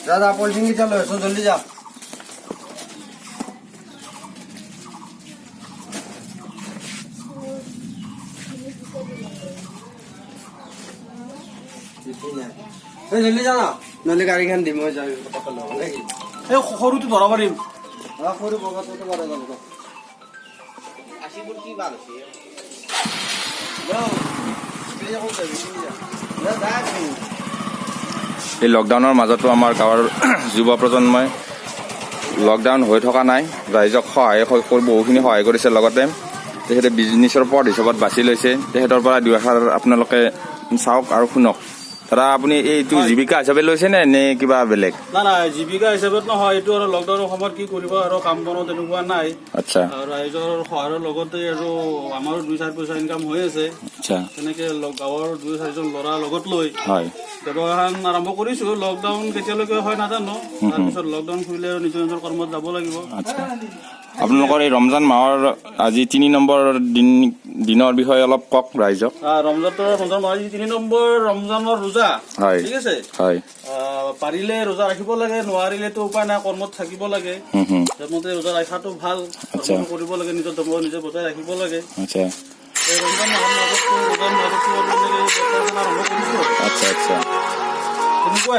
যা যা, পলিথিন কেইটা লৈ আছো, জলদি যা। এই জলদি যা না, নহ'লে গাড়ীখন দিম, মই যাই পটককে ল'ব নেকি? এই সৰুটো ধৰা পাৰিম। সৰু বগাটোতো পৰা যাব। এই লকডাউনৰ মাজতো আমাৰ গাঁৱৰ যুৱ প্ৰজন্মই লকডাউন হৈ থকা নাই, ৰাইজক সহায় বহুখিনি সহায় কৰিছে। লগতে তেখেতে বিজনেছৰ পথ হিচাপত বাছি লৈছে। তেখেতৰ পৰা দুআষাৰ আপোনালোকে চাওক আৰু শুনক। দাদা, আপুনি এইটো জীৱিকা হিচাপে লৈছে নে নে কিবা বেলেগ? নাই নাই, জীৱিকা হিচাপত নহয় এইটো। আৰু লকডাউনৰ সময়ত কি কৰিব আৰু, কাম বনো তেনেকুৱা নাই। আৰু ৰাইজৰ সহায়ৰ লগতে আৰু আমাৰো দুই চাৰি পইচা ইনকাম হৈ আছে। তেনেকে গাঁৱৰ দুই চাৰিজন ল'ৰা লগত লৈ ব্যৱসায় আৰম্ভ কৰিছো। লকডাউন কেতিয়ালৈকে হয় নাজানো, তাৰপিছত লকডাউন খুলিলে আৰু নিজৰ নিজৰ কৰ্মত যাব লাগিব। আচ্ছা, আপোনালোকৰ এই ৰমজান মাহৰ আজি 3 নম্বৰ দিন, দিনৰ বিষয়ে অলপ কওক ৰাইজক। ৰমজান মাহৰ আজি 3 নম্বৰ ৰমজানৰ ৰোজা। ঠিক আছে। পাৰিলে ৰোজা ৰাখিব লাগে, নোৱাৰিলেতো উপায় নাই, কৰ্মত থাকিব লাগে। হুম হুম জন্মতে ৰোজা ৰখাটো ভাল। কৰ্ম কৰিব লাগে, নিজৰ ধৰ্ম নিজে বজাই ৰাখিব লাগে। এই ৰমজান মাহৰ মাজতো, ৰোজাৰ মাজতো আৰু এনেকে ব্যৱসায়খন আৰম্ভ কৰিছো। আচ্ছা আচ্ছা তেনেকুৱাই।